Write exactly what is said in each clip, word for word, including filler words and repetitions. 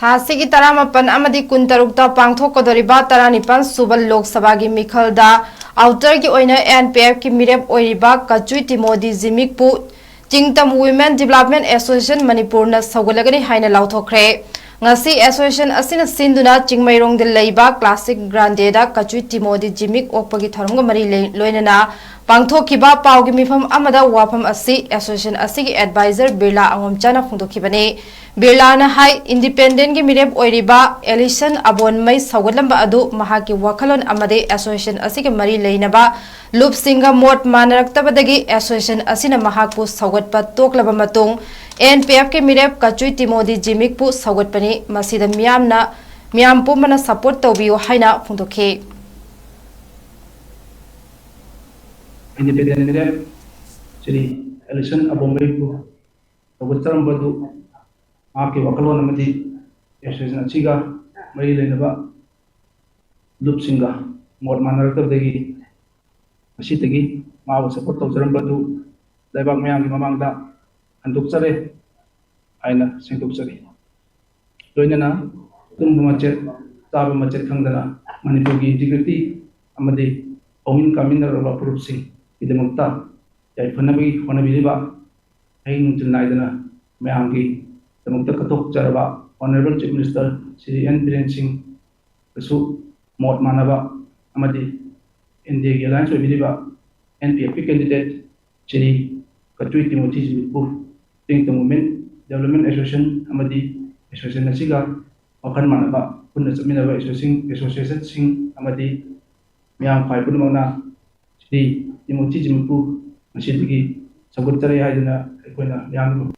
ꯊꯥ ꯑꯁꯤꯒꯤ ꯇꯔꯥꯃꯥꯄꯟ ꯑꯃꯗꯤ ꯀꯨꯟꯇꯔꯨꯛꯇ ꯄꯥꯡꯊꯣꯛꯀꯗꯧꯔꯤꯕ ꯇꯔꯥꯅꯤꯄꯥꯟ ꯁꯨꯕ ꯂꯣꯛ ꯁꯚꯥꯒꯤ ꯃꯤꯈꯜꯗ ꯑꯥꯎꯇꯔꯒꯤ ꯑꯣꯏꯅ ꯑꯦꯟ ꯄꯤ ꯑꯦꯐꯀꯤ ꯃꯤꯔꯦꯞ ꯑꯣꯏꯔꯤꯕ ꯀꯆꯨꯏ ꯇꯤꯃꯣꯗꯤ ꯖꯤꯃꯤꯛꯄꯨ ꯆꯤꯡꯇꯝ ꯋꯤꯃꯦꯟ ꯗꯤꯕꯂꯞꯃꯦꯟ ꯑꯦꯁꯣꯁꯤꯌꯦꯁꯟ ꯃꯅꯤꯄꯨꯔꯅ ꯁꯧꯒꯠꯂꯒꯅꯤ ꯍꯥꯏꯅ ꯂꯥꯎꯊꯣꯛꯈ꯭ꯔꯦ꯫ ꯉꯁꯤ ꯑꯦꯁꯣꯁꯤꯌꯦꯁꯟ ꯑꯁꯤꯅ ꯁꯤꯟꯗꯨꯅ ꯆꯤꯡꯃꯩꯔꯣꯡꯗ ꯂꯩꯕ ꯀ꯭ꯂꯥꯁꯤꯛ ꯒ꯭ꯔꯥꯟꯗꯦꯗ ꯀꯆꯨꯏ ꯇꯤꯃꯣꯗꯤ ꯖꯤꯃꯤꯛ ꯑꯣꯛꯄꯒꯤ ꯊꯧꯔꯝꯒ ꯃꯔꯤ ꯂꯩ-, ꯂꯣꯏꯅꯅ ꯄꯥꯡꯊꯣꯛꯈꯤꯕ ꯄꯥꯎꯒꯤ ꯃꯤꯐꯝ ꯑꯃꯗ ꯋꯥꯐꯝ ꯑꯁꯤ ꯑꯦꯁꯣꯁꯤꯌꯦꯁꯟ ꯑꯁꯤꯒꯤ ꯑꯦꯗꯚꯥꯏꯖꯔ ꯕꯤꯔꯂꯥ ꯑꯉꯣꯝꯆꯥꯅ ꯐꯣꯡꯗꯣꯛꯈꯤꯕꯅꯤ꯫ ꯕꯤꯔꯂꯥꯅ ꯍꯥꯏ, ꯏꯟꯗꯤꯄꯦꯟꯗꯦꯟꯒꯤ ꯃꯤꯔꯦꯞ ꯑꯣꯏꯔꯤꯕ ꯑꯦꯂꯤꯁꯟ ꯑꯕꯣꯟꯃꯩ ꯁꯧꯒꯠꯂꯝꯕ ꯑꯗꯨ ꯃꯍꯥꯛꯀꯤ ꯋꯥꯈꯜꯂꯣꯟ ꯑꯃꯗꯤ ꯑꯦꯁꯣꯁꯤꯌꯦꯁꯟ ꯑꯁꯤꯒꯤ ꯃꯔꯤ ꯂꯩꯅꯕ ꯂꯨꯞꯁꯤꯡꯒ ꯃꯣꯠ ꯃꯥꯟꯅꯔꯛꯇꯕꯗꯒꯤ ꯑꯦꯁꯣꯁꯤꯌꯦꯁꯟ ꯑꯁꯤꯅ ꯃꯍꯥꯛꯄꯨ ꯁꯧꯒꯠꯄ ꯇꯣꯛꯂꯕ ꯃꯇꯨꯡ, ꯑꯦꯟ ꯄꯤ ꯑꯦꯐꯀꯤ ꯃꯤꯔꯦꯞ ꯀꯆꯨꯏ ꯇꯤꯃꯣꯗꯤ ꯖꯤꯃꯤꯛꯄꯨ ꯁꯧꯒꯠꯄꯅꯤ꯫ ꯃꯁꯤꯗ ꯃꯤꯌꯥꯝꯅ, ꯃꯤꯌꯥꯝ ꯄꯨꯝꯕꯅ ꯁꯄꯣꯔꯠ ꯇꯧꯕꯤꯌꯨ ꯍꯥꯏꯅ ꯐꯣꯡꯗꯣꯛꯈꯤ꯫ ꯏꯟꯗꯤꯄꯦꯟꯗꯦꯟ ꯃꯤꯔꯦꯞ ꯁ꯭ꯔꯤ ꯑꯦꯂꯤꯁꯟ ꯑꯕꯣꯝꯕꯩꯕꯨ ꯁꯧꯒꯠꯆꯔꯝꯕꯗꯨ ꯃꯍꯥꯛꯀꯤ ꯋꯥꯈꯜꯂꯣꯟ ꯑꯃꯗꯤ ꯑꯦꯁꯣꯁꯤꯌꯦꯁꯟ ꯑꯁꯤꯒ ꯃꯔꯤ ꯂꯩꯅꯕ ꯂꯨꯞꯁꯤꯡꯒ ꯃꯣꯠ ꯃꯥꯟꯅꯔꯛꯇꯕꯗꯒꯤ ꯉꯁꯤꯗꯒꯤ ꯃꯥꯕꯨ ꯁꯄꯣꯔꯠ ꯇꯧꯖꯔꯝꯕꯗꯨ ꯂꯩꯕꯥꯛ ꯃꯌꯥꯝꯒꯤ ꯃꯃꯥꯡꯗ ꯍꯟꯗꯣꯛꯆꯔꯦ ꯍꯥꯏꯅ ꯁꯦꯡꯗꯣꯛꯆꯔꯤ꯫ ꯂꯣꯏꯅꯅ ꯇꯨꯝꯕ ꯃꯆꯦꯠ, ꯆꯥꯕ ꯃꯆꯦꯠ ꯈꯪꯗꯅ ꯃꯅꯤꯄꯨꯔꯒꯤ ꯏꯟꯇꯤꯒ꯭ꯔꯤꯇꯤ ꯑꯃꯗꯤ ꯍꯧꯃꯤꯟ ꯀꯥꯃꯤꯟꯅꯔꯕ ꯐꯨꯔꯨꯞꯁꯤꯡꯒꯤꯗꯃꯛꯇ ꯌꯥꯏꯐꯅꯕꯒꯤ ꯍꯣꯠꯅꯕꯤꯔꯤꯕ ꯑꯍꯤꯡ ꯅꯨꯡꯊꯤꯜ ꯅꯥꯏꯗꯅ ꯃꯌꯥꯝꯒꯤꯗꯃꯛꯇ ꯀꯠꯊꯣꯛꯆꯔꯕ honourable chief minister Shri N Biren ꯁꯤꯡꯒꯁꯨ ꯃꯣꯠ ꯃꯥꯟꯅꯕ ꯑꯃꯗꯤ ꯑꯦꯟ ꯗꯤ ꯑꯦꯒꯤ ꯑꯦꯂꯥꯌꯟꯁ ꯑꯣꯏꯕꯤꯔꯤꯕ ꯑꯦꯟ ꯄꯤ ꯑꯦꯐꯀꯤ ꯀꯦꯟꯗꯤꯗꯦꯠ ꯁ꯭ꯔꯤ ꯀꯆꯨꯏ ꯇꯤꯃꯣꯊꯤ ꯖꯤꯃꯤꯛꯄꯨ ꯆꯤꯡꯇꯝ ꯋꯨꯃꯦꯟ ꯗꯤꯕꯂꯞꯃꯦꯟ ꯑꯦꯁꯣꯁꯤꯌꯦꯁꯟ ꯑꯃꯗꯤ ꯑꯦꯁꯣꯁꯤꯌꯦꯁꯟ ꯑꯁꯤꯒ ꯋꯥꯈꯜ ꯃꯥꯟꯅꯕ ꯄꯨꯟꯅ ꯆꯠꯃꯤꯟꯅꯕ ꯑꯦꯁꯣꯁꯤꯌꯦꯁꯟ, ꯑꯦꯁꯣꯁꯤꯌꯦꯁꯟꯁꯤꯡ ꯑꯃꯗꯤ ꯃꯤꯌꯥꯝ ꯈ꯭ꯋꯥꯏ ꯄꯨꯝꯅꯃꯛꯅ ꯁ꯭ꯔꯤ ꯇꯤꯃꯣꯊꯤ ꯖꯤꯃꯤꯛꯄꯨ ꯉꯁꯤꯗꯒꯤ ꯁꯧꯒꯠꯆꯔꯤ ꯍꯥꯏꯗꯨꯅ ꯑꯩꯈꯣꯏꯅ ꯃꯤꯌꯥꯝꯒꯤ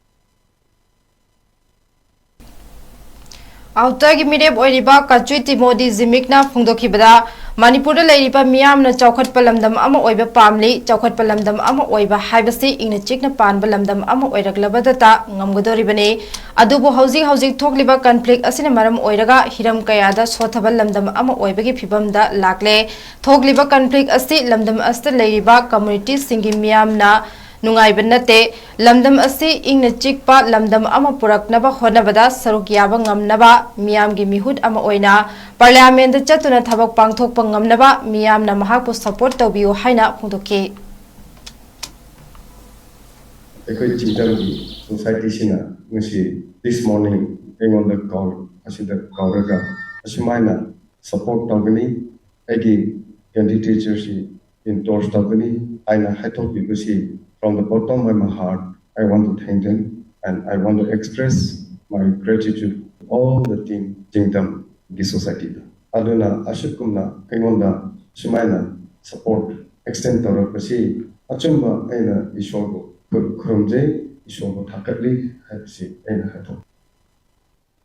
ꯑꯥꯎꯇꯔꯒꯤ ꯃꯤꯔꯦꯞ ꯑꯣꯏꯔꯤꯕ ꯀꯆꯨꯏ ꯇꯤꯃꯣꯗꯤ ꯖꯤꯃꯤꯛꯅ ꯐꯣꯡꯗꯣꯛꯈꯤꯕꯗ, ꯃꯅꯤꯄꯨꯔꯗ ꯂꯩꯔꯤꯕ ꯃꯤꯌꯥꯝꯅ ꯆꯥꯎꯈꯠꯄ ꯂꯝꯗꯝ ꯑꯃ ꯑꯣꯏꯕ ꯄꯥꯝꯂꯤ꯫ ꯆꯥꯎꯈꯠꯄ ꯂꯝꯗꯝ ꯑꯃ ꯑꯣꯏꯕ ꯍꯥꯏꯕꯁꯤ ꯏꯪꯅ ꯆꯤꯛꯅ ꯄꯥꯟꯕ ꯂꯝꯗꯝ ꯑꯃ ꯑꯣꯏꯔꯛꯂꯕꯗꯇ ꯉꯝꯒꯗꯧꯔꯤꯕꯅꯤ꯫ ꯑꯗꯨꯕꯨ ꯍꯧꯖꯤꯛ ꯍꯧꯖꯤꯛ ꯊꯣꯛꯂꯤꯕ ꯀꯟꯐ꯭ꯂꯤꯛ ꯑꯁꯤꯅ ꯃꯔꯝ ꯑꯣꯏꯔꯒ ꯍꯤꯔꯝ ꯀꯌꯥꯗ ꯁꯣꯠꯊꯕ ꯂꯝꯗꯝ ꯑꯃ ꯑꯣꯏꯕꯒꯤ ꯐꯤꯕꯝꯗ ꯂꯥꯛꯂꯦ꯫ ꯊꯣꯛꯂꯤꯕ ꯀꯟꯐ꯭ꯂꯤꯛ ꯑꯁꯤ ꯂꯝꯗꯝ ꯑꯁꯤꯗ ꯂꯩꯔꯤꯕ ꯀꯝꯃ꯭ꯌꯨꯅꯤꯇꯤꯁꯤꯡꯒꯤ ꯃꯤꯌꯥꯝꯅ ꯅꯨꯡꯉꯥꯏꯕ ꯅꯠꯇꯦ꯫ ꯂꯝꯗꯝ ꯑꯁꯤ ꯏꯪꯅ ꯆꯤꯛꯄ ꯂꯝꯗꯝ ꯑꯃ ꯄꯨꯔꯛꯅꯕ ꯍꯣꯠꯅꯕꯗ ꯁꯔꯨꯛ ꯌꯥꯕ ꯉꯝꯅꯕ, ꯃꯤꯌꯥꯝꯒꯤ ꯃꯤꯍꯨꯠ ꯑꯃ ꯑꯣꯏꯅ ꯄꯥꯔꯂꯤꯌꯥꯃꯦꯟꯗ ꯆꯠꯇꯨꯅ ꯊꯕꯛ ꯄꯥꯡꯊꯣꯛꯄ ꯉꯝꯅꯕ ꯃꯤꯌꯥꯝꯅ ꯃꯍꯥꯛꯄꯨ ꯁꯄꯣꯔꯠ ꯇꯧꯕꯤꯌꯨ ꯍꯥꯏꯅ ꯐꯣꯡꯗꯣꯛꯈꯤ꯫ ꯑꯩꯈꯣꯏ ꯆꯤꯡꯇꯝꯒꯤ ꯁꯣꯁꯥꯏꯇꯤꯁꯤꯅ ꯉꯁꯤ, this morning, ꯑꯩꯉꯣꯟꯗ ꯀꯥꯎ ꯑꯁꯤꯗ ꯀꯧꯔꯒ ꯑꯁꯨꯃꯥꯏꯅ ꯁꯄꯣꯔꯠ ꯇꯧꯒꯅꯤ, ꯑꯩꯒꯤ ꯀꯦꯟꯗꯤꯗꯦꯆꯔꯁꯤ ꯏꯟꯗꯣꯔꯁ ꯇꯧꯒꯅꯤ ꯍꯥꯏꯅ ꯍꯥꯏꯗꯣꯛꯄꯤꯕꯁꯤ, from the bottom of my heart, I want to thank them and I want to express my gratitude to all the team ꯆꯤꯡꯇꯝꯒꯤ ꯁꯣꯁꯥꯏꯇꯤꯗ꯫ ꯑꯗꯨꯅ ꯑꯁꯨꯛꯀꯨꯝꯅ ꯑꯩꯉꯣꯟꯗ ꯁꯨꯃꯥꯏꯅ ꯁꯄꯣꯔꯠ ꯑꯦꯛꯁꯇꯦꯟ ꯇꯧꯔꯛꯄꯁꯤ ꯑꯆꯨꯝꯕ ꯑꯩꯅ ꯏꯁꯣꯔꯕꯨ ꯈꯨ- ꯈꯨꯔꯨꯝꯖꯩ, ꯏꯁꯣꯔꯕꯨ ꯊꯥꯒꯠꯂꯤ ꯍꯥꯏꯕꯁꯤ ꯑꯩꯅ ꯍꯥꯏꯗꯣꯛ